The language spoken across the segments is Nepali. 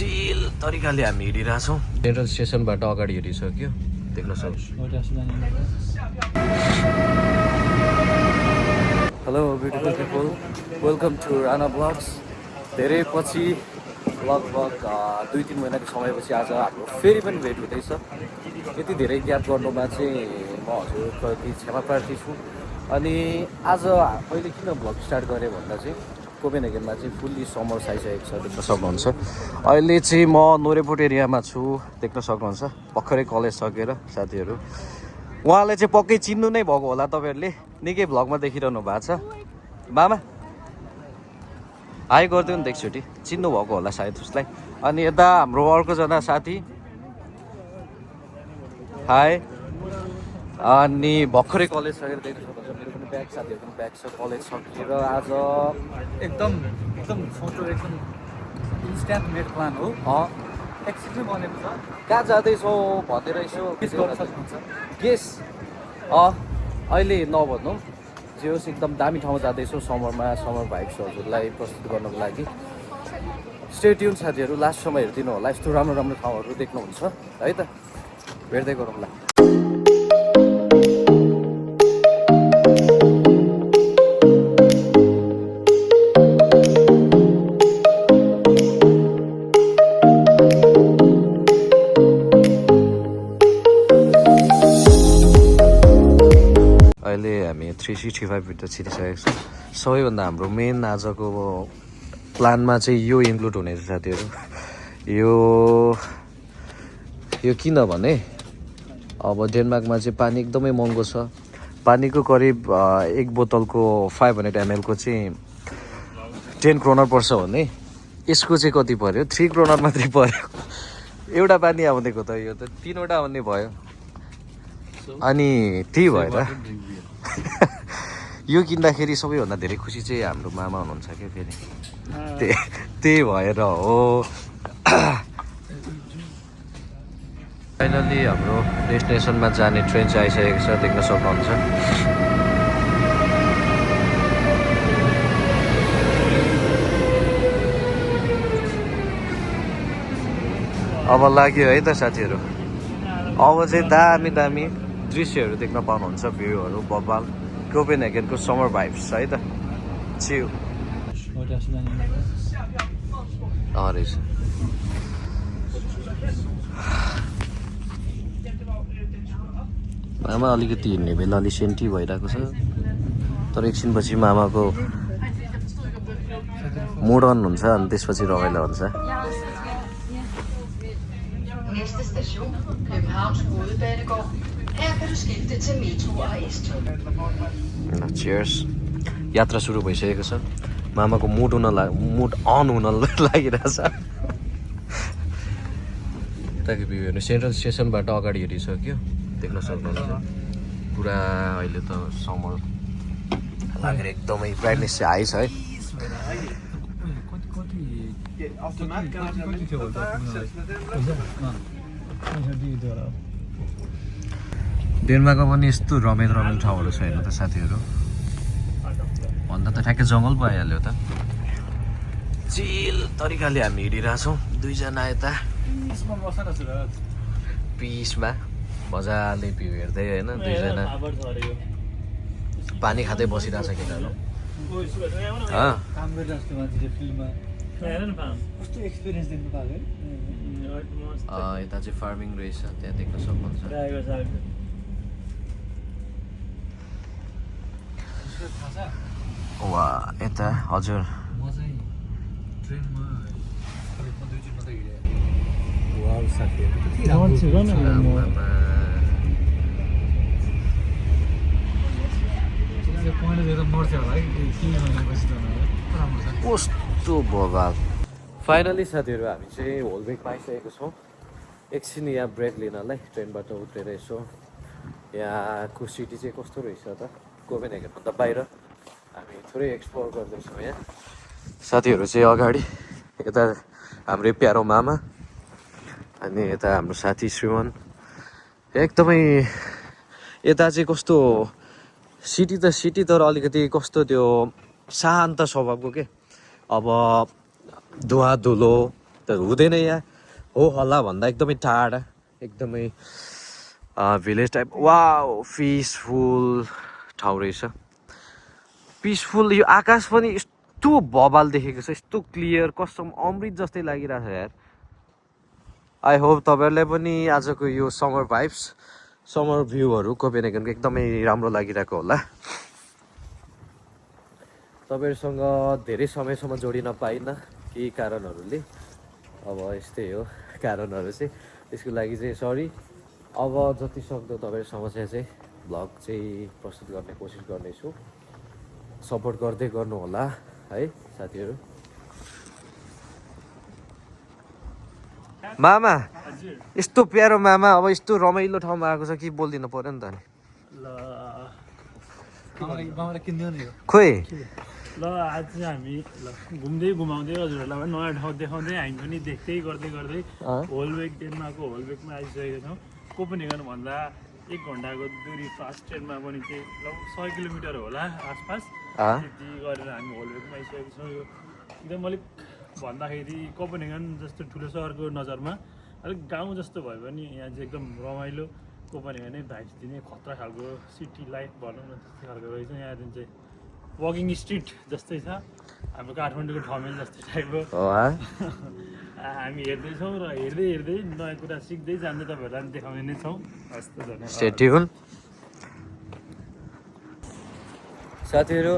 चिल तरिकाले हामी हिँडिरहेछौँ सेन्ट्रल स्टेसनबाट अगाडि हिँडिसक्यो देख्न सक्छु hello beautiful people welcome to Rana blogs धेरै पछि लगभग 2-3 महिनाको समयपछि आज हाम्रो फेरि पनि भेट हुँदैछ यति धेरै ग्याप गर्नुमा चाहिँ म हजुरप्रति क्षमा प्रार्थी छु अनि आज मैले किन भ्लग स्टार्ट गरेँ भन्दा चाहिँ कोपेनहेगनमा चाहिँ फुल्ली समर्स आइसकेको छ देख्न सक्नुहुन्छ अहिले चाहिँ म नोरेपोट एरियामा छु देख्न सक्नुहुन्छ भर्खरै कलेज सकेर साथीहरू उहाँलाई चाहिँ पक्कै चिन्नु नै भएको होला तपाईँहरूले निकै भ्लगमा देखिरहनु भएको छ मामा हाई गरिदियो नि त एकचोटि चिन्नु भएको होला सायद उसलाई अनि यता हाम्रो अर्कोजना साथी हाई अनि भर्खरै कलेज सकेर देख्न सक्नुहुन्छ मेरो पनि ब्याग साथीहरू पनि ब्याग छ कलेज सकेर आज एकदम फोटो एकदम इन्स्ट्यान्ट मेड प्लान हो एक्सिटमै बनेको छ कहाँ जाँदैछौ भनेर यसो गेस गर्न सक्नुहुन्छ गेस अहिले नभनौँ जे होस् एकदम दामी ठाउँ जाँदैछौँ समरमा समर भाइब्स हजुरलाई प्रस्तुत गर्नको लागि स्टे ट्युन साथीहरू लास्टसम्म हेरिदिनु होला यस्तो राम्रो राम्रो ठाउँहरू देख्नुहुन्छ है त भेट्दै गरौँला अहिले हामी 365 भित्र छिरिसकेको छौँ सबैभन्दा हाम्रो मेन आजको प्लानमा चाहिँ यो इन्क्लुड हुनेछ साथीहरू यो किनभने अब डेनमार्कमा चाहिँ पानी एकदमै महँगो छ पानीको करिब एक बोतलको 500 ml को चाहिँ 10 क्रोनर पर्छ भने यसको चाहिँ कति पर्यो 3 क्रोनर मात्रै पर्यो एउटा पानी आउँदैको त यो त 3वटा आउने भयो अनि त्यही भएर यो किन्दाखेरि सबैभन्दा धेरै खुसी चाहिँ हाम्रो मामा हुनुहुन्छ क्या फेरि त्यही भएर हो फाइनली हाम्रो डेस्टिनेसनमा जाने ट्रेन चाहिँ आइसकेको छ देख्न सक्नुहुन्छ अब लाग्यो है त साथीहरू अब चाहिँ दामी दामी दृश्यहरू देख्न पाउनुहुन्छ भ्यूहरू बब्बाल कोपेनहेगनको समर भाइब्स है त चिउ रहेछ मामा अलिकति हिँड्ने बेला अलि सेन्टी भइरहेको छ तर एकछिनपछि मामाको मुड अन हुन्छ अनि त्यसपछि रमाइलो हुन्छ Næste station, Københavns Hovedbanegård. Her kan du skifte til metro og S-tog. Cheers. यात्रा सुरु भइसकेको छ मामाको मुड अन लागिरहेछ यताको भ्यू हेर्नु सेन्ट्रल स्टेसनबाट अगाडि हिँडिसक्यो देख्न सक्नुहुन्छ पुरा अहिले त समर लागेर एकदमै ब्राइटनेस चाहिँ हाई छ है डेनमार्कमा पनि यस्तो रमाइलो ठाउँहरू छैन त साथीहरू भन्दा त ठ्याक्कै जङ्गल पो आइहाल्यो त चिल तरिकाले हामी हिँडिरहेछौँ दुईजना यता पिसमा मजाले भ्यू हेर्दै होइन दुईजना पानी खाँदै बसिरहेछ केटाहरू यता चाहिँ फार्मिङ रहेछ त्यहाँ देख्न सक्नुहुन्छ वा यता हजुर कस्तो बबाल फाइनली साथीहरू हामी चाहिँ होलवेकमा आइसकेको छौँ एकछिन यहाँ ब्रेक लिनलाई ट्रेनबाट उत्रेर यसो यहाँको सिटी चाहिँ कस्तो रहेछ त कोपेनहेगनभन्दा बाहिर हामी थोरै एक्सप्लोर गर्दैछौँ यहाँ साथीहरू चाहिँ अगाडि यता हाम्रो प्यारो मामा अनि यता हाम्रो साथी श्रीमान एकदमै यता चाहिँ कस्तो सिटी त सिटी तर अलिकति कस्तो त्यो शान्त स्वभावको के अब धुवा धुलो तर हुँदैन यहाँ हो हल्ला भन्दा एकदमै टाढा एकदमै भिलेज टाइप वा पिसफुल ठाउँ रहेछ पिसफुल यो आकाश पनि यस्तो बबाल देखेको छ यस्तो क्लियर कसम अमृत जस्तै लागिरहेको छ यार आई होप तपाईँहरूलाई पनि आजको यो समर भाइब्स समर भ्यूहरू कोपेनहेगनको एकदमै राम्रो लागिरहेको होला तपाईँहरूसँग धेरै समयसम्म जोडिन पाइनँ केही कारणहरूले अब यस्तै हो कारणहरू चाहिँ त्यसको लागि चाहिँ सरी अब जति सक्दो तपाईँहरू समस्या चाहिँ भ्लग चाहिँ प्रस्तुत गर्ने कोसिस गर्नेछु सपोर्ट गर्दै गर्नु होला है साथीहरू मामा यस्तो प्यारो मामा अब यस्तो रमाइलो ठाउँमा आएको छ कि बोलिदिनु पर्यो नि त नि खोइ ल आज चाहिँ हामी घुम्दै घुमाउँदै हजुरहरूलाई पनि नयाँ ठाउँ देखाउँदै हामी पनि देख्दै गर्दै होलवेक डेनमार्कको होलवेकमा आइसकेका छौँ कोपेनहेगन भन्दा 1 घन्टाको दूरी फास्ट ट्रेनमा पनि चाहिँ लगभग 100 किलोमिटर होला आसपास त्यति गरेर हामी होलवेकमा आइसकेका छौँ यो एकदम अलिक भन्दाखेरि कोपेनहेगन जस्तो ठुलो सहरको नजरमा अलिक गाउँ जस्तो भयो भने यहाँ चाहिँ एकदम रमाइलो कोपेनहेगन नै भाइब्स दिने खतरा खालको सिटी लाइफ भनौँ न त्यस्तै खालको रहेछ यहाँदेखि चाहिँ वकिङ स्ट्रिट जस्तै छ हाम्रो काठमाडौँको ठमेल जस्तै टाइपको हामी हेर्दैछौँ र हेर्दै हेर्दै नयाँ कुरा सिक्दै जाँदै तपाईँहरूलाई पनि देखाउने नै छौँ हस्त धन्यवाद साथीहरू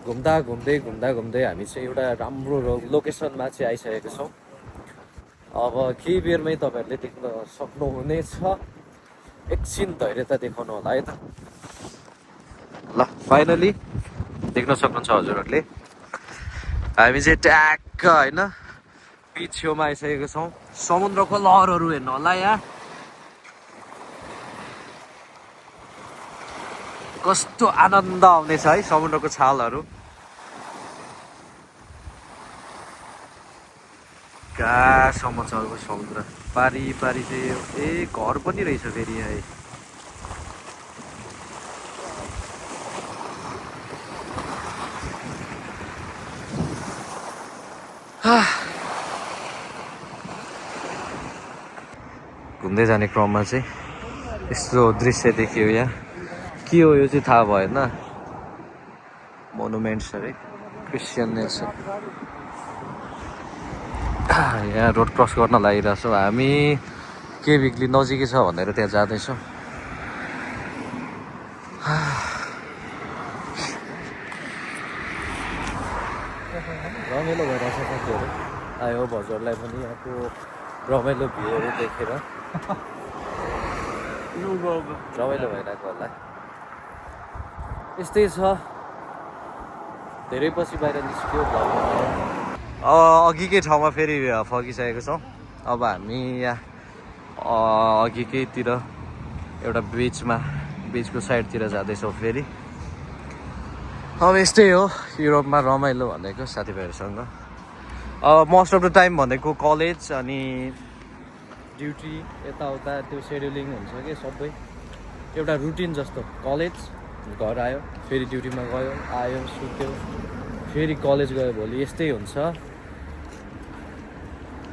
घुम्दा घुम्दै हामी चाहिँ एउटा राम्रो लोकेसनमा चाहिँ आइसकेको छौँ अब केही बेरमै तपाईँहरूले देख्न सक्नुहुनेछ एकछिन धैर्यता देखाउनु होला है त ल फाइनली देख्न सक्नुहुन्छ हजुरहरूले हामी चाहिँ ट्याक्क होइन बिच छेउमा आइसकेको छौँ समुद्रको लहरहरू हेर्नु होला यहाँ कस्तो आनन्द आउनेछ है समुद्रको छालहरू कहाँसम्म छ समुद्र पारी चाहिँ घर पनि रहेछ फेरि यहाँ घुम्दै जाने क्रममा चाहिँ यस्तो दृश्य देखियो यहाँ के हो यो चाहिँ थाहा भएन मोनुमेन्ट्स अरे क्रिस्चियन नेसन यहाँ रोड क्रस गर्न लागिरहेछौँ हामी के बिक्ली नजिकै छ भनेर त्यहाँ जाँदैछौँ रमाइलो भइरहेछ साथीहरू आयो हजुरलाई पनि यहाँको रमाइलो भ्यूहरू देखेर रमाइलो भइरहेको होला यस्तै छ धेरै पछि बाहिर निस्क्यो अघिकै ठाउँमा फेरि फर्किसकेको छौँ अब हामी यहाँ अघिकैतिर एउटा बिचको साइडतिर जाँदैछौँ फेरि अब यस्तै हो युरोपमा रमाइलो भनेको साथीभाइहरूसँग मोस्ट अफ द टाइम भनेको कलेज अनि ड्युटी यताउता त्यो सेड्युलिङ हुन्छ कि सबै एउटा रुटिन जस्तो कलेज घर आयो फेरि ड्युटीमा गयो आयो सुत्यो फेरि कलेज गयो भोलि यस्तै हुन्छ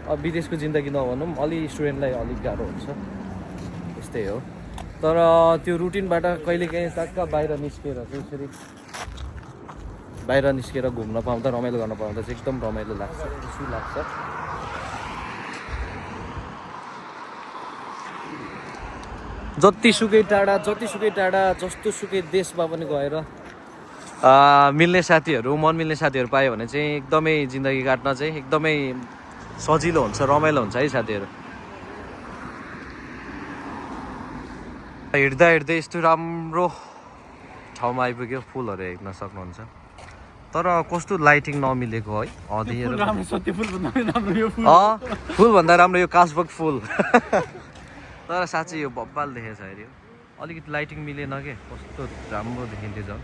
अब विदेशको जिन्दगी नभनौँ अलि स्टुडेन्टलाई अलिक गाह्रो हुन्छ यस्तै हो तर त्यो रुटिनबाट कहिलेकाहीँ टक्क बाहिर निस्केर चाहिँ फेरि बाहिर निस्केर घुम्न पाउँदा रमाइलो गर्न पाउँदा चाहिँ एकदम रमाइलो लाग्छ खुसी लाग्छ जतिसुकै टाढा जस्तोसुकै देशमा पनि गएर मिल्ने साथीहरू मन मिल्ने साथीहरू पायो भने चाहिँ एकदमै जिन्दगी काट्न चाहिँ एकदमै सजिलो हुन्छ रमाइलो हुन्छ है साथीहरू हिँड्दै यस्तो राम्रो ठाउँमा आइपुग्यो फुलहरू हेर्न सक्नुहुन्छ तर कस्तो लाइटिङ नमिलेको है फुलभन्दा राम्रो यो कासबग फुल तर साँच्चै यो बब्बाल देखेछ अरे अलिकति लाइटिङ मिलेन के कस्तो राम्रो देखिन्थ्यो झन्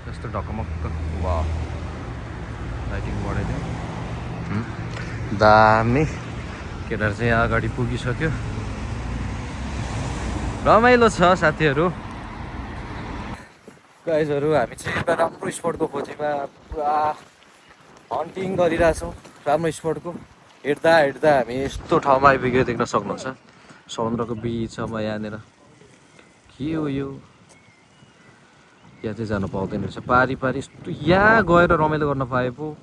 कस्तो ढकमक्क वा लाइटिङ बढाइदियो दामी केटाहरू चाहिँ अगाडि पुगिसक्यो रमाइलो छ साथीहरू गाइजहरू हामी चाहिँ एउटा राम्रो स्पटको खोजीमा पुरा हन्टिङ गरिरहेछौँ राम्रो स्पटको हिँड्दा हिँड्दा हामी यस्तो ठाउँमा आइपुग्यो देख्न सक्नुहुन्छ समुद्रको बिचमा यहाँनिर के हो यो यहाँ चाहिँ जानु पाउँदैन रहेछ पारी पारी यस्तो यहाँ गएर रमाइलो गर्न पाए पो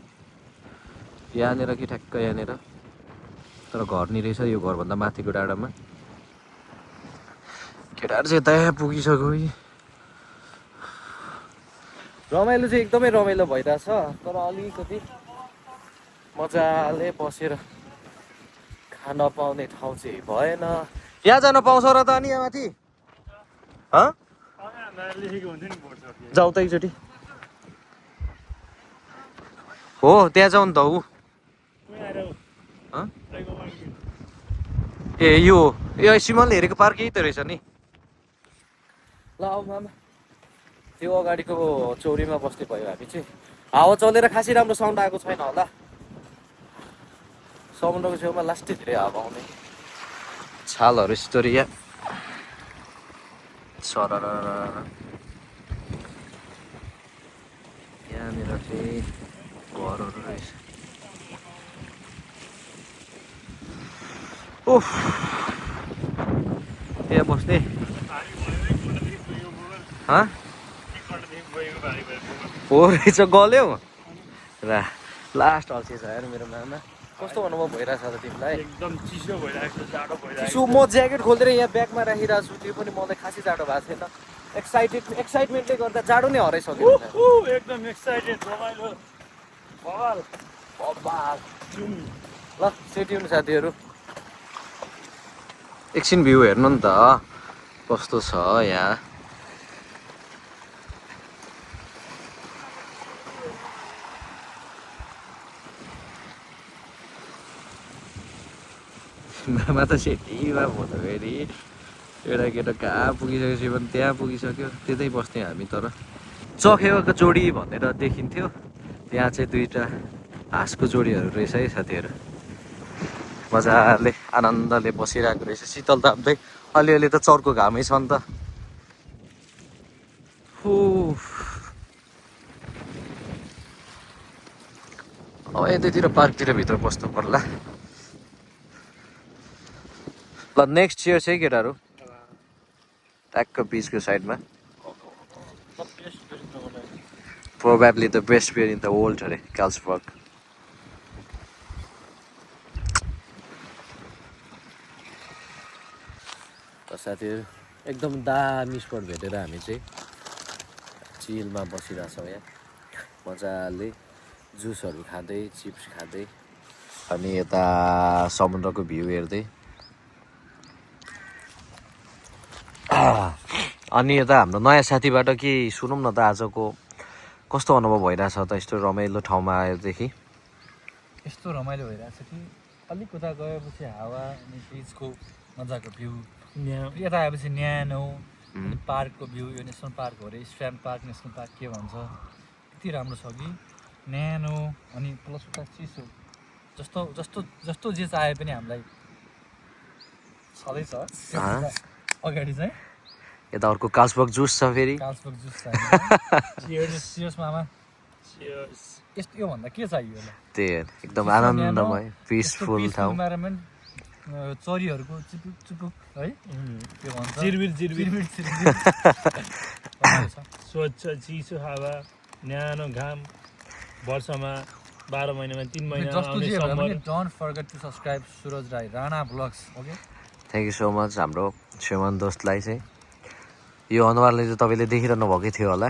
यहाँनिर कि ठ्याक्क यहाँनिर तर घर नि रहेछ यो घरभन्दा माथिको डाँडामा केटाहरू चाहिँ यता पुगिसक्यो रमाइलो चाहिँ एकदमै रमाइलो भइरहेछ तर अलिकति मजाले बसेर खान पाउने ठाउँ चाहिँ भएन यहाँ जान पाउँछ र त अनि यहाँ माथि लेखेको हुन्छ नि बोर्ड छ जाऊ त एकचोटि हो त्यहाँ जाउँ नि त ऊ ए यो सिमलले हेरेको पार्क यही त रहेछ नि ल आऊ मामा त्यो अगाडिको चौरीमा बस्ने भयो हामी चाहिँ हावा चलेर खासै राम्रो साउन्ड आएको छैन होला समुद्रको छेउमा लास्टै धेरै हावा आउने छालहरू यस्तो यहाँ सरर यहाँनिर चाहिँ घरहरू रहेछ ओह त्यहाँ बस्ने हो रहेछ गल्यो र लास्ट अल्छी छ यार मेरो मामा कस्तो अनुभव भइरहेछ त तिमीलाई एकदम चिसो भइरहेको छ जाडो भइरहेको चिसो म ज्याकेट खोलेर यहाँ ब्यागमा राखिरहेको छु त्यो पनि मलाई खासै जाडो भएको छैन एक्साइटमेन्टले गर्दा जाडो नै हराइसक्यो एकदम एक्साइटेड रमाइलो बवाल ल सेट्युन साथीहरू एकछिन भ्यू हेर्नु नि त कस्तो छ यहाँ मामा त सेटीमा भयो फेरि एउटा केटा कहाँ पुगिसकेपछि पनि त्यहाँ पुगिसक्यो त्यतै बस्ने हामी तर चखेवाको जोडी भनेर देखिन्थ्यो त्यहाँ चाहिँ दुईवटा हाँसको जोडीहरू रहेछ है साथीहरू मजाले आनन्दले बसिरहेको रहेछ शीतल ताप्दै अलिअलि त चर्को घामै छ नि त अब यतैतिर पार्कतिर भित्र बस्नु पर्ला ल नेक्स्ट चियर चाहिँ केटाहरू ट्याक्क बिचको साइडमा probably the best beer in the world अरे कार्लसबर्ग साथीहरू एकदम दामी स्पट भेटेर हामी चाहिँ चिलमा बसिरहेछौँ यहाँ मजाले जुसहरू खाँदै चिप्स खाँदै अनि यता समुद्रको भ्यू हेर्दै अनि यता हाम्रो नयाँ साथीबाट के सुनौँ न त आजको कस्तो अनुभव भइरहेछ त यस्तो रमाइलो ठाउँमा आएदेखि यस्तो रमाइलो भइरहेछ कि अलिक उता गएपछि हावा अनि बिचको मजाको भ्यू यता आएपछि न्यानो अनि पार्कको भ्यू यो नेसनल पार्क हो अरे स्ट्रान्ड पार्क नेसनल पार्क के भन्छ यति राम्रो छ कि न्यानो अनि प्लस उता चिसो जस्तो जस्तो जस्तो जे चाहे पनि हामीलाई छँदैछ अगाडि चाहिँ यता अर्को कार्लसबर्ग जुस छ फेरि कार्लसबर्ग जुस छ चियर्स मामा चियर्स यस्तो योभन्दा के चाहियो होला त्यही एकदम आनन्दमय पिसफुल ठाउँ इन्भाइरोमेन्ट चरीहरूको चुपुक चुपुक है के भन्छ चिरबिर स्वच्छ चिसो हावा न्यानो घाम वर्षमा 12 महिनामा 3 महिना जस्तो जे भए पनि don't forget to subscribe Suraj Rai Rana blogs okay thank you so much हाम्रो श्रीमान दोस्तलाई चाहिँ यो अनुहारले चाहिँ तपाईँले देखिरहनु भएकै थियो होला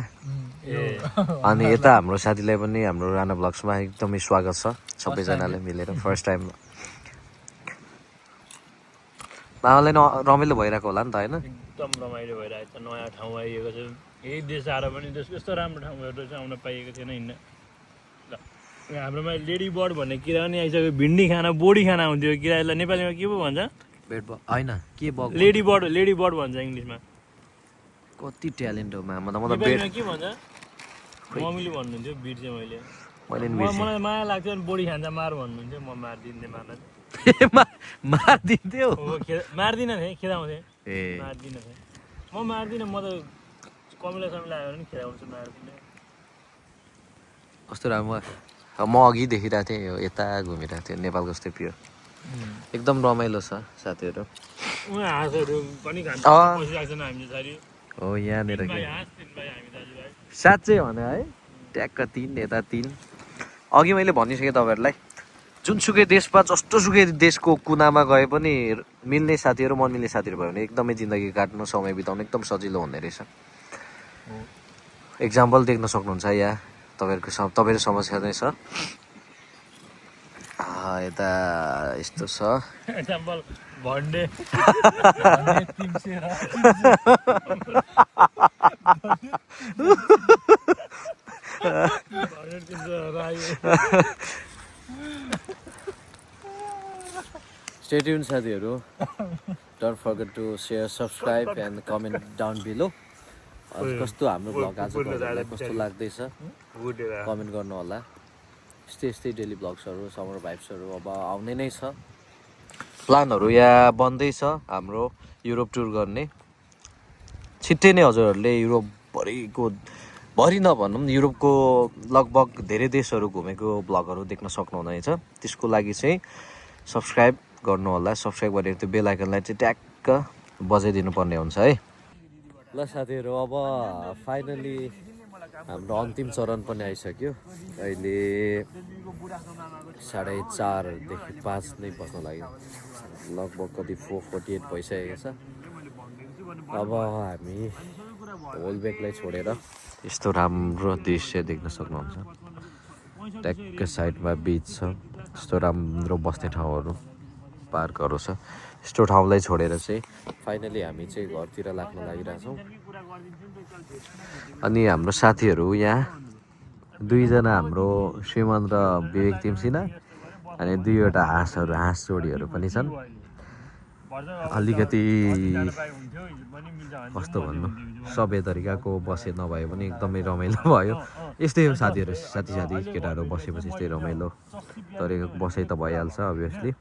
अनि यता हाम्रो साथीलाई पनि हाम्रो राणा ब्लग्समा एकदमै स्वागत छ सबैजनाले मिलेर फर्स्ट टाइम मामालाई रमाइलो भइरहेको होला नि त होइन एकदम रमाइलो भइरहेको छ नयाँ ठाउँ आइएको छ यही देश आएर पनि देशको यस्तो राम्रो ठाउँहरू चाहिँ आउन पाइएको थिएन हिँड्न हाम्रोमा लेडी बर्ड भन्ने किरा पनि आइसक्यो भिन्डी खाना बोडी खाना हुन्थ्यो किरालाई नेपालीमा के पो भन्छ बेड बग होइन के बग लेडी बर्ड भन्छ इङ्ग्लिसमा कति ट्यालेन्ट हो मामा त म त नेपालीमा के भन्छ मम्मीले भन्नुहुन्थ्यो बिर्सेँ मैले मलाई माया लाग्थ्यो अनि बोडी खान्छ मार भन्नुहुन्थ्यो म मारिदिन्थेँ माला मारिदिन्थ्यो मार्दिनँ थिएँ खेदाउँथेँ ए मार्दिनँ थिएँ म मार्दिनँ म त कमिला समिला आयो भने खेदाउँछु मार्दिनँ कस्तो राम्रो म अघि देखिरहेको थिएँ यो यता घुमिरहेको थिएँ नेपालको जस्तै प्योर एकदम रमाइलो छ साथीहरू उहाँ हाँसहरू पनि खान्छ अँ। बसिरहेको छैन हामीले सारी हो यहाँनिर भाइ के हाँस तिन भाइ हामी दाजुभाइ साँच्चै भने है ट्याक्क 3 यता 3 अघि मैले भनिसकेँ तपाईँहरूलाई जुनसुकै देशमा जस्तोसुकै देशको कुनामा गए पनि मिल्ने साथीहरू नमिल्ने साथीहरू भयो भने एकदमै जिन्दगी काट्नु समय बिताउनु एकदम सजिलो हुने रहेछ एक्जाम्पल देख्न सक्नुहुन्छ यहाँ तपाईँहरू समस्या नै छ यता यस्तो छ एक्जाम्पल भन्डे Stay tuned साथीहरू don't forget to share subscribe and comment down below कस्तो हाम्रो भ्लग आजको कस्तो लाग्दैछ कमेन्ट गर्नु होला यस्तै डेली भ्लग्सहरू समर भाइब्सहरू अब आउने नै छ प्लानहरू यहाँ बन्दैछ हाम्रो युरोप टुर गर्ने छिट्टै नै हजुरहरूले युरोपभरि नभनौँ युरोपको लगभग धेरै देशहरू घुमेको भ्लगहरू देख्न सक्नुहुनेछ त्यसको लागि चाहिँ सब्सक्राइब गर्नु होला सब्सक्राइब गरेर त्यो बेल आइकनलाई चाहिँ ट्याक्क बजाइदिनु पर्ने हुन्छ है ल साथीहरू अब फाइनली हाम्रो अन्तिम चरण पनि आइसक्यो अहिले 4:30देखि 5 नै बज्न लाग्यो लगभग कति 4:48 भइसकेको छ अब हामी होलबेकलाई छोडेर यस्तो राम्रो दृश्य देख्न सक्नुहुन्छ ट्याक्क साइडमा बिच छ यस्तो राम्रो बस्ने ठाउँहरू पार्कहरू छ यस्तो ठाउँलाई छोडेर चाहिँ फाइनली हामी चाहिँ घरतिर लाग्न लागिरहेछौँ अनि हाम्रो साथीहरू यहाँ 2 जना हाम्रो श्रीमान र विवेक तिमसिना अनि 2वटा हाँस जोडीहरू पनि छन् अलिकति कस्तो भन्नु सबै तरिकाको बसे नभए पनि एकदमै रमाइलो भयो यस्तै हो साथीहरू साथी केटाहरू बसेपछि यस्तै रमाइलो तरिकाको बसाइ त भइहाल्छ अभियसली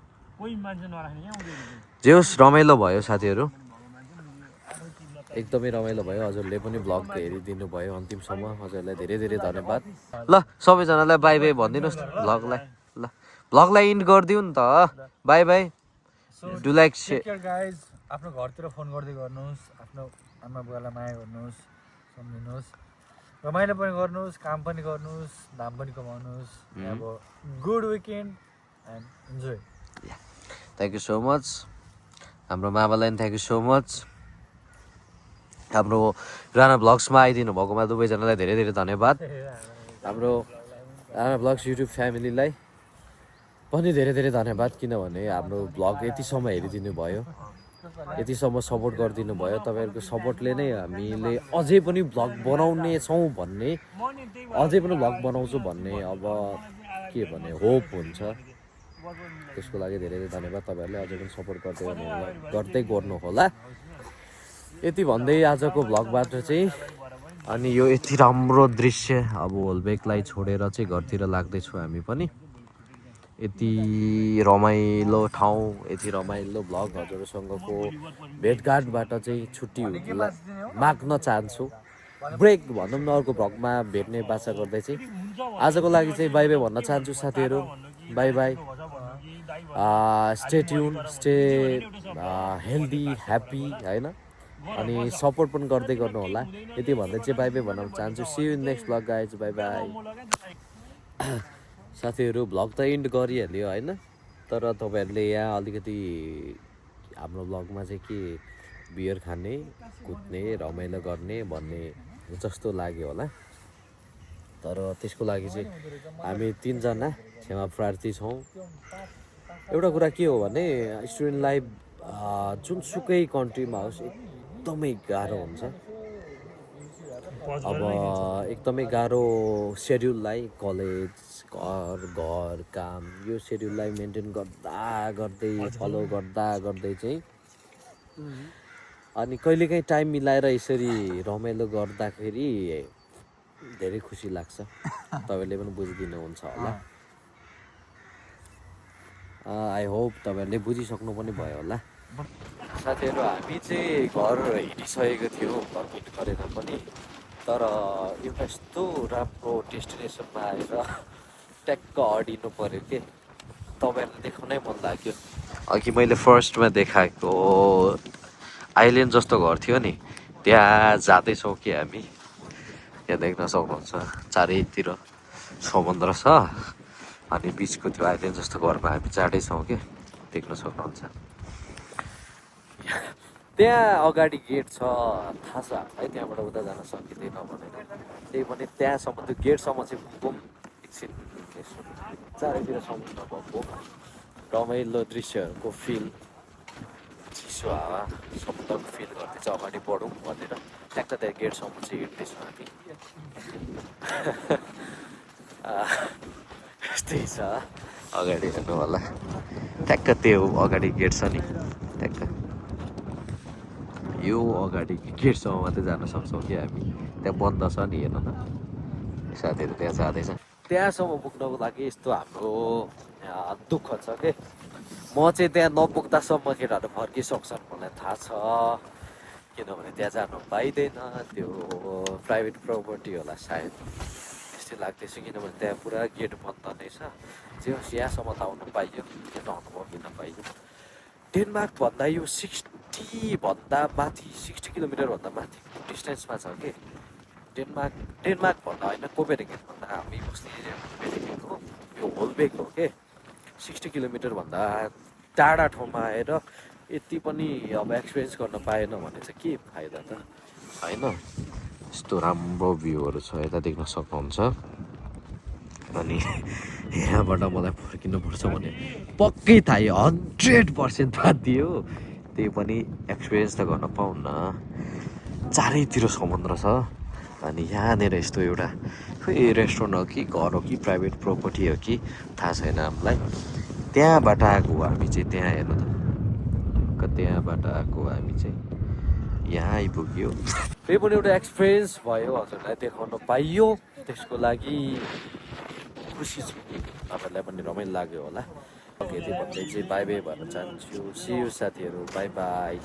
जे होस् रमाइलो भयो साथीहरू एकदमै रमाइलो भयो हजुरले पनि भ्लग हेरिदिनु भयो अन्तिमसम्म हजुरलाई धेरै धेरै धन्यवाद ल सबैजनालाई बाई बाई भनिदिनुहोस् ल भ्लगलाई इन्ड गरिदिउँ नि त by by do like guys आफ्नो घरतिर फोन गर्दै गर्नुहोस् आफ्नो आमा बुवालाई माया गर्नुहोस् सम्झिनुहोस् रमाइलो पनि गर्नुहोस् काम पनि गर्नुहोस् दाम पनि कमाउनुहोस् अब good weekend and enjoy thank you so much हाम्रो मामालाई पनि थ्याङ्क यू सो मच हाम्रो राणा भ्लग्समा आइदिनु भएकोमा दुवैजनालाई धेरै धेरै धन्यवाद हाम्रो राणा भ्लग्स युट्युब फ्यामिलीलाई पनि धेरै धेरै धन्यवाद किनभने हाम्रो भ्लग यतिसम्म हेरिदिनु भयो यतिसम्म सपोर्ट गरिदिनु भयो तपाईँहरूको सपोर्टले नै हामीले अझै पनि भ्लग बनाउनेछौँ भन्ने अझै पनि भ्लग बनाउँछु भन्ने अब के भने होप हुन्छ त्यसको लागि धेरै धेरै धन्यवाद तपाईँहरूले अझै पनि सपोर्ट गर्दै गर्नुहोला यति भन्दै आजको भ्लगबाट चाहिँ अनि यो यति राम्रो दृश्य अब होलबेकलाई छोडेर चाहिँ घरतिर लाग्दैछौँ हामी पनि यति रमाइलो ठाउँ यति रमाइलो भ्लग हजुरसँगको भेटघाटबाट चाहिँ छुट्टी माग्न चाहन्छु ब्रेक भनौँ न अर्को भ्लगमा भेट्ने बाचा गर्दै चाहिँ आजको लागि चाहिँ बाई बाई भन्न चाहन्छु साथीहरू by by stay tune stay healthy happy होइन अनि सपोर्ट पनि गर्दै गर्नु होला यति भन्दै चाहिँ बाई बाई भन्न चाहन्छु see you in next vlog guys bye bye साथीहरू भ्लग त इन्ड गरिहाल्यो होइन तर तपाईँहरूले यहाँ अलिकति हाम्रो भ्लगमा चाहिँ के बियर खाने कुद्ने रमाइलो गर्ने भन्ने जस्तो लाग्यो होला तर त्यसको लागि चाहिँ हामी 3 जना क्षमा प्रार्थी छौँ एउटा कुरा के हो भने स्टुडेन्ट लाइफ जुनसुकै कन्ट्रीमा होस् एकदमै गाह्रो हुन्छ अब एकदमै गाह्रो सेड्युललाई कलेज घर काम यो सेड्युललाई मेन्टेन गर्दै फलो गर्दै चाहिँ अनि कहिलेकाहीँ टाइम मिलाएर यसरी रमाइलो गर्दाखेरि धेरै खुसी लाग्छ तपाईँहरूले पनि बुझिदिनुहुन्छ होला आई होप तपाईँहरूले बुझिसक्नु पनि भयो होला साथीहरू हामी चाहिँ घर हिँडिसकेको थियौँ घर हिँड गरेर पनि तर एउटा यस्तो राम्रो डेस्टिनेसनमा आएर ट्याक्क अडिनु पऱ्यो के तपाईँहरूलाई देखाउनै मन लाग्यो। अघि मैले फर्स्टमा देखाएको आइल्यान्ड जस्तो घर थियो नि त्यहाँ जाँदैछौँ कि हामी। यहाँ देख्न सक्नुहुन्छ चारैतिर समुद्र छ अनि बिचको त्यो आइल्यान्ड जस्तो घरमा हामी जाँदैछौँ कि देख्न सक्नुहुन्छ। त्यहाँ अगाडि गेट छ थाहा छ हामीलाई, त्यहाँबाट उता जान सकिँदैन भनेर। त्यही पनि त्यहाँसम्म त्यो गेटसम्म चाहिँ पुगौँ एकछिन। चारैतिर समुद्र भएको रमाइलो दृश्यहरूको फिल, चिसो हावा समुद्रको फिल गर्दै चाहिँ अगाडि बढौँ भनेर ट्याक्क त्यहाँ गेटसम्म चाहिँ हिँड्दैछौँ हामी। यस्तै छ अगाडि हेर्नु होला ठ्याक्क त्यो अगाडि गेट छ नि ठ्याक्क यो अगाडि गेटसम्म मात्रै जान सक्छौँ कि हामी। त्यहाँ बन्द छ नि हेर्नु न साथीहरू त्यहाँ जाँदैछ। त्यहाँसम्म पुग्नको लागि यस्तो हाम्रो दुःख छ कि म चाहिँ त्यहाँ नपुग्दासम्म केटाहरू फर्किसक्छन् मलाई थाहा छ। किनभने त्यहाँ जानु पाइँदैन, त्यो प्राइभेट प्रपर्टी होला सायद त्यस्तै लाग्दैछ। किनभने त्यहाँ पुरा गेट बन्द नै छ। जे होस् यहाँसम्म त आउनु पाइयो, किन अनुभव लिन पाइयो। डेनमार्कभन्दा यो 60 किलोमिटरभन्दा माथि डिस्टेन्समा छ कि डेनमार्कभन्दा होइन कोपेनहेगनभन्दा हामी बस्ने कोपेनहेगनको यो होलबेक हो के 60 किलोमिटरभन्दा टाढा ठाउँमा आएर यति पनि अब एक्सपिरियन्स गर्न पाएन भने चाहिँ के फाइदा त होइन। यस्तो राम्रो भ्यूहरू छ यता देख्न सक्नुहुन्छ। अनि यहाँबाट मलाई फर्किनुपर्छ भने पक्कै थाहै 100% थाहा थियो। त्यही पनि एक्सपिरियन्स त गर्न पाउन्न। चारैतिर समुद्र छ अनि यहाँनिर यस्तो एउटा खोइ रेस्टुरेन्ट हो कि घर हो कि प्राइभेट प्रोपर्टी हो कि थाहा छैन हामीलाई। त्यहाँबाट आएको हामी चाहिँ त्यहाँ हेर्नु त त्यहाँबाट आएको हामी चाहिँ यहाँ आइपुग्यो। त्यही पनि एउटा एक्सपिरियन्स भयो, हजुरलाई देखाउन पाइयो, त्यसको लागि खुसी छु। तपाईँहरूलाई पनि रमाइलो लाग्यो होला। यति भन्दै चाहिँ बाई बाई भन्न चाहन्छु। सी यू साथीहरू, बाई बाई।